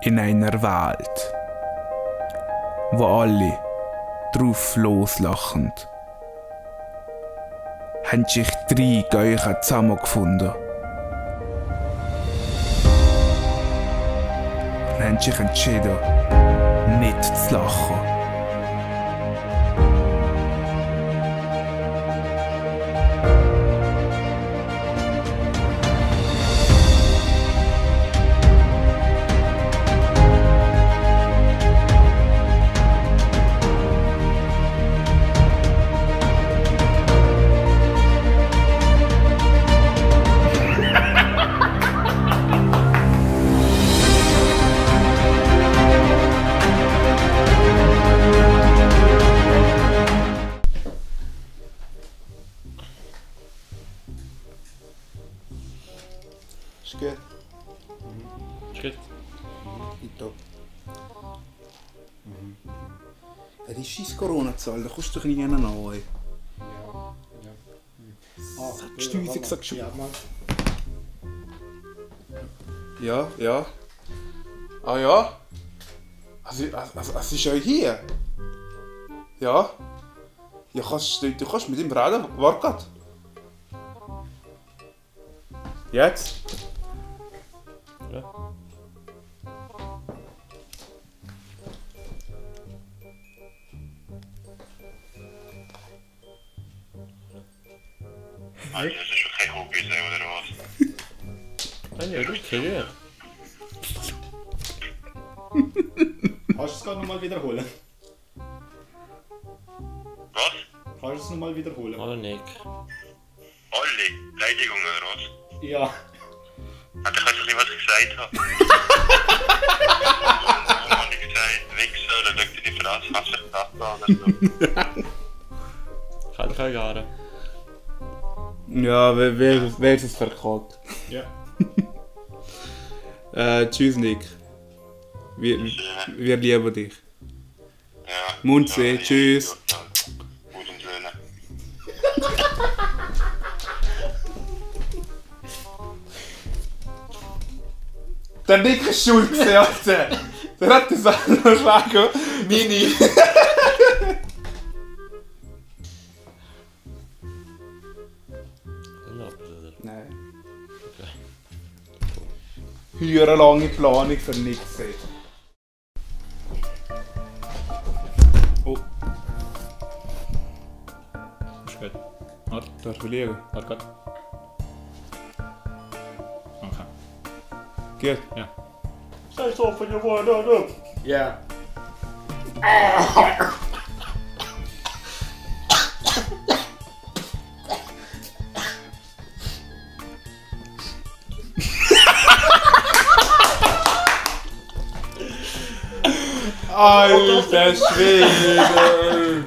In einer Welt, wo alle drauf loslachen, haben sich 3 Geuche zusammengefunden und haben sich entschieden, nicht zu lachen. Ist gut. Ist gut. Top. Das ist scheiß Corona-Zahl, da kommst du doch nicht an. Sagst du uns, sagst du? Ja, ja. Ah ja? Es ist euch hier? Ja? Ja, du kannst mit ihm reden. Warte grad. Jetzt? Ja. Also, das ist schon kein Hobby sein, oder was? Nein, ja, das ist gehört. Kannst du es gerade nochmal wiederholen? Was? Kannst du es nochmal wiederholen? Hallo Nick. Alle? Beleidigungen, oder was? Ja. Ah, dann kannst du nicht, was ich gesagt habe. Was habe ich gesagt? Wichser, oder schau dir die Frage, hast du das oder so? Kann keine Gare. Ja, wer ist es verkackt? Ja. Tschüss Nick. Wir lieben dich. Ja. Mundsee, tschüss. Gut und Söhne. Der Nick ist schuld gewesen, Alter. Der hat das andere sagen. Mini. Nein. Okay. Höhere lange Planung für Nick gesehen. Oh, Ist gut. Warte, darf ich liegen? warte grad. Okay. Geht. Ja. Sei so von your word, no. Ja. Alter Schwede!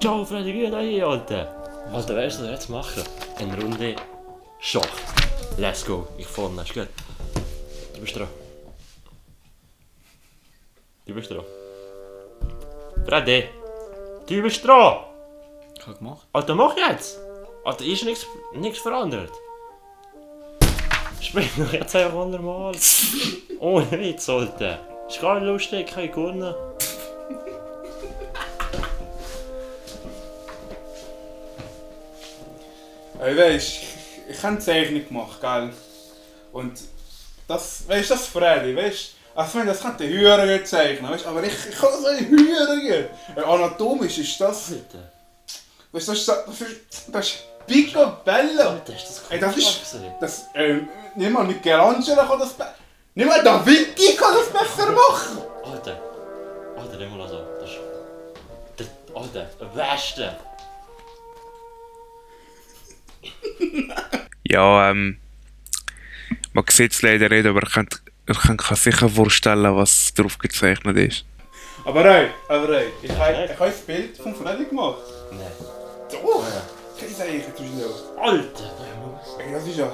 Ciao Freddy, wie da hier, Alter? Alter, weißt du, was wir jetzt machen? Eine Runde Schach. Let's go. Ich vorne, ist gut. Du bist dran. Du bist dran. Freddy! Du bist dran! Ich habe gemacht. Alter, mach jetzt! Alter, ist nichts verändert. Spiel doch jetzt einfach normal. Ohne Witz, Alter. Ist gar nicht lustig, ich habe gewonnen. Hey, weißt du, ich habe eine Zeichnung gemacht, gell? Und das, weißt du, das Freddy, weißt du, also wenn das könnte Hühner zeichnen, weißt du, aber ich kann so ein Hühner. Anatomisch ist das. Alter. Weißt du, das ist Picobello. Alter, ist das Ey, das komisch ist. gewesen? Das, nicht mal Michelangelo kann das besser. Nicht mal Da Vinci kann das besser machen! Alter. Alter, denk mal so. Das ist. Alter, der Beste. Ja, man sieht es leider nicht, aber ich kann sicher vorstellen, was drauf gezeichnet ist. Aber hey, ich habe ein Bild von Freddy gemacht. Nein. Doch! Kennst du eigentlich? Alter, der muss. Ey, das ist ja...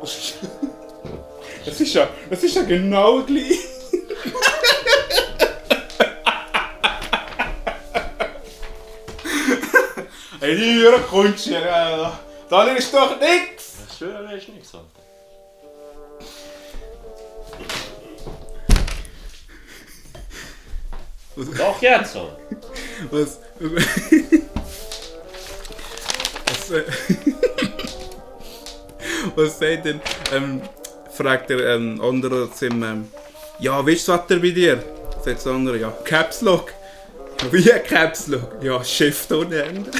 Das ist ja genau gleich. Ey, hier kommst du hier. Da ist doch nix. Ich schwöre, da ist nichts, Alter. Doch jetzt so. Was? Was sagt denn? Fragt der andere zum ja, wie ist das Wetter bei dir? Sagt der andere, ja, Caps Lock. Wie Caps Lock? Ja, Shift ohne Ende.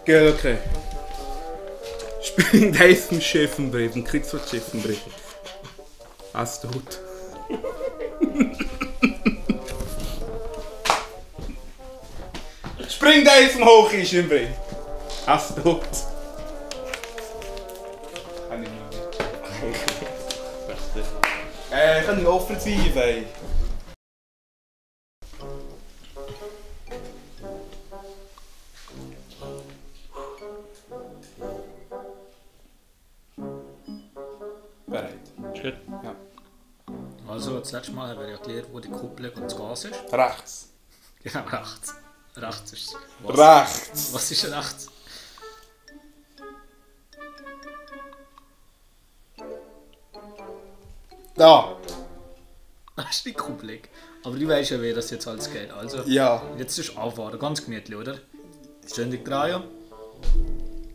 Geht okay. Springt heiß im Schiffenbrief, ein Kriegsfahrtschiffenbrief. Hast du gut. Springt heiß im Hochschiffenbrief. Hast du gut. Kann ich nicht mehr. Ich kann nicht offensiv, ey. Bereit. Ist gut. Ja. Also, das letzte Mal haben wir ja gelernt, wo die Kupplung und das Gas ist. Rechts. Genau, rechts. Rechts ist es. Rechts. Was ist rechts? Da. Das ist die Kupplung. Aber du weißt ja, wie das jetzt alles geht. Also, Ja. jetzt ist anfahren, ganz gemütlich, oder? Zündung drehen.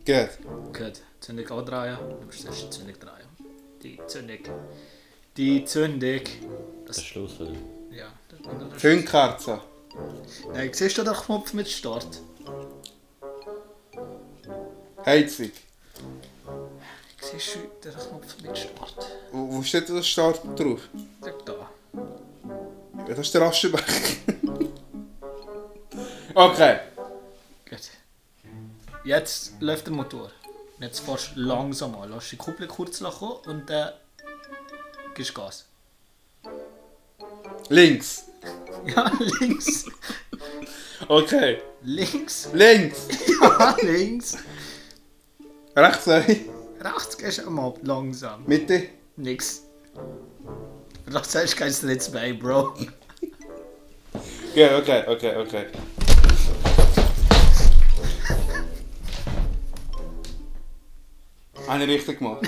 Gut. Gut, Zündung andrehen. Du musst erst die Zündung drehen. Die Zündung. Die Zündung. Der Schlüssel. Ja. Zündkerze. Nein, siehst du den Knopf mit Start? Heizung. Siehst du den Knopf mit Start? Wo steht der Start drauf? Da. Ja, das ist der Aschenbecher. Okay. Gut. Jetzt läuft der Motor. Jetzt fährst du langsam an. Lass die Kupplung kurz kommen und dann gibst du Gas. Links. Ja, links. Okay. Links. Links. Ja, links. Rechts, ey. Rechts gehst du mal langsam. Mitte. Nix. Das heißt kein drittes Bein, Bro. Okay. Habe ich richtig gemacht?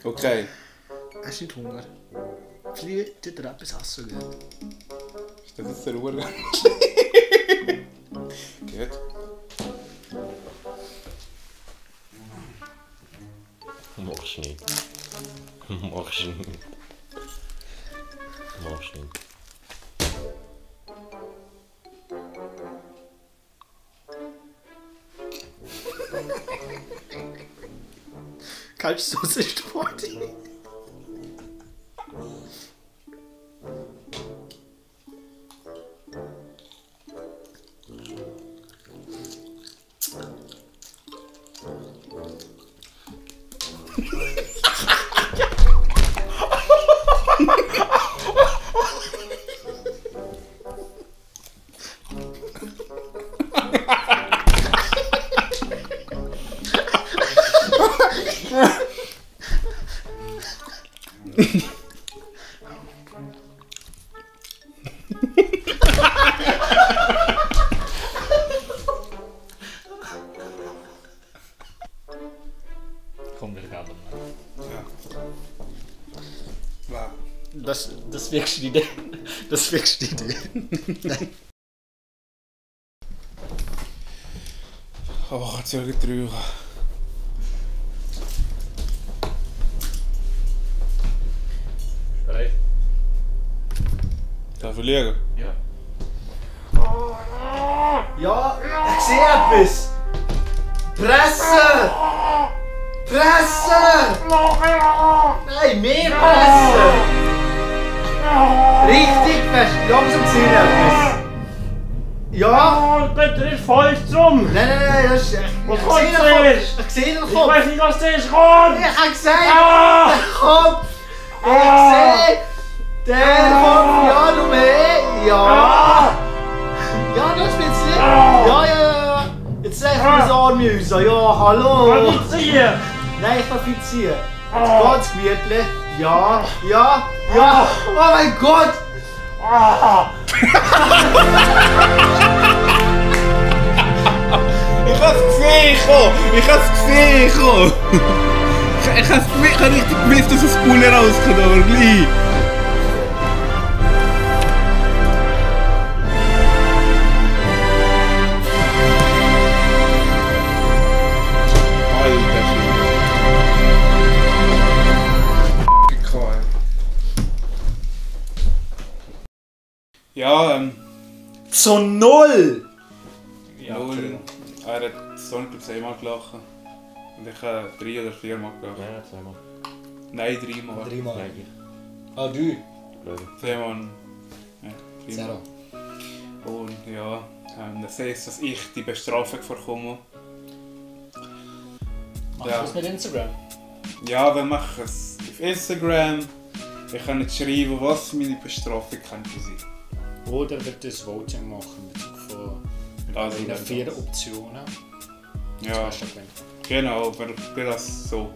Okay. Hast du nicht Hunger? Vielleicht tut dir etwas essen gehen. Ist das jetzt der Ruhe? Gut. Machst nicht. Machst nicht. Machst nicht. Kennst du so Party? Komm, wir gehen mal. Wow. Das wirkst du die Idee. Das wirkst du die Idee. Oh, jetzt soll ich drüber. Bereit? Darf ich liegen? Ja. Ja, ich sehe etwas! Presse! Presse! Nein, mehr Presse! Richtig fest, langsam sehen etwas! Ja! Bitte nicht falsch drum! Nein, das ist... Was kommt zuerst? Ich sehe den Ich Kopf! weiß nicht, was zuerst kommt! Ich habe gesehen! Ah! Der Kopf! Ich sehe! Der Kopf! Ja, du mehr! Ja! so, ja, hallo! Ziehen! Nein, ich darf nicht ziehen. Ganz gemütlich. Ja, ja, ja. Oh mein Gott! Ich hab's gesehen, ich hab's gesehen. Ich hab richtig gewusst, dass es Spooner rauskommt, aber gleich. Alter Schwede. Ja, Zu 0! null. Er hat Sonic 2-mal gelacht. Und ich habe 3 oder 4 Mal gelacht. Ja, zweimal. Nein, 3 Mal. 3 Mal. Nein, Ah, 3. 2 Mal. Ja, 3 Mal. Zero. Und ja, das heisst, dass ich die Bestrafung vorkomme. Machst Ja. du das mit Instagram? Ja, wir machen es auf Instagram. Ich kann nicht schreiben, was meine Bestrafung könnte sein. Oder wird das Voting machen in Bezug von Also, den 4 Optionen? Ja, Zwei Stück. genau, wir das so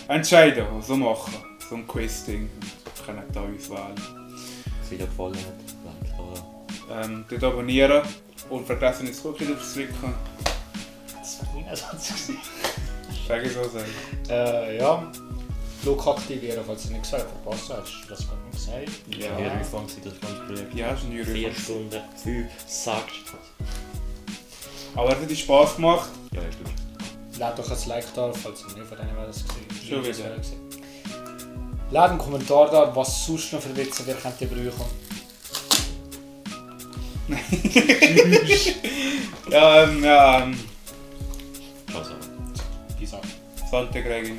entscheiden, so machen. So ein Quiz-Ding. Wir können da uns wählen. das Video gefallen hat. Like, Dort abonnieren und vergessen nicht das Glöckchen aufzudrücken. Das war mein Ersatz. Sag ich so sagen. Ja. Glück aktivieren, falls du nichts verpasst hast. Das kann ich sagen. Ja, wie angefangen das ganze Projekt. Ja, ist ein 4 Jury. Stunden, 5 Sack. Aber es hat dir Spass gemacht. Ja, ist gut. Lad doch ein Like da, falls du nicht von denen das gesehen hast. Schon wieder. Lad einen Kommentar da, was sonst noch für Witze wir könnten brauchen. Ja, Also. Peace out. Sante Gregin.